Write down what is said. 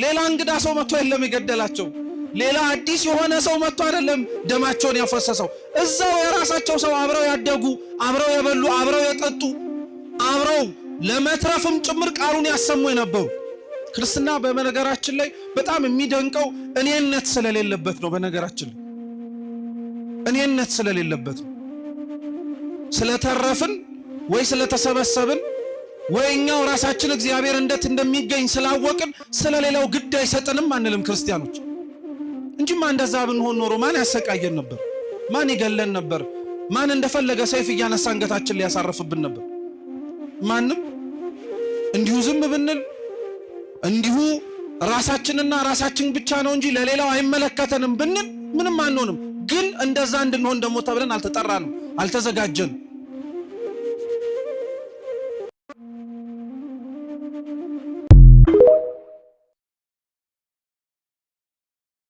ሌላ እንግዳ ሰው መጥቶ የለም የገደላቸው። ሌላ አዲስ የሆነ ሰው መጥቶ አይደለም ደማቸውን ያፈሰሰው። እዛው የራሳቸው ሰው፣ አብረው ያደጉ፣ አብረው የበሉ፣ አብረው የጠጡ፣ አብረው ለመትረፍም ጭምር ቃሉን ያሰሙ የነበሩ። ክርስትና በነገራችን ላይ በጣም የሚደንቀው እኔነት ስለሌለበት ነው። በነገራችን ላይ እኔነት ስለሌለበት ነው። ስለተረፍን ወይ ስለተሰበሰብን ወይ እኛው ራሳችን እግዚአብሔር እንዴት እንደሚገኝ ስላወቅን ስለሌላው ግድ አይሰጥንም አንልም ክርስቲያኖች። እንጂማ እንደዛ ብንሆን ኖሮ ማን ያሰቃየን ነበር? ማን ይገለን ነበር? ማን እንደፈለገ ሰይፍ እያነሳ አንገታችን ሊያሳርፍብን ነበር? ማንም። እንዲሁ ዝም ብንል፣ እንዲሁ ራሳችንና ራሳችን ብቻ ነው እንጂ ለሌላው አይመለከተንም ብንል ምንም አንሆንም። ግን እንደዛ እንድንሆን ደግሞ ተብለን አልተጠራንም፣ አልተዘጋጀንም።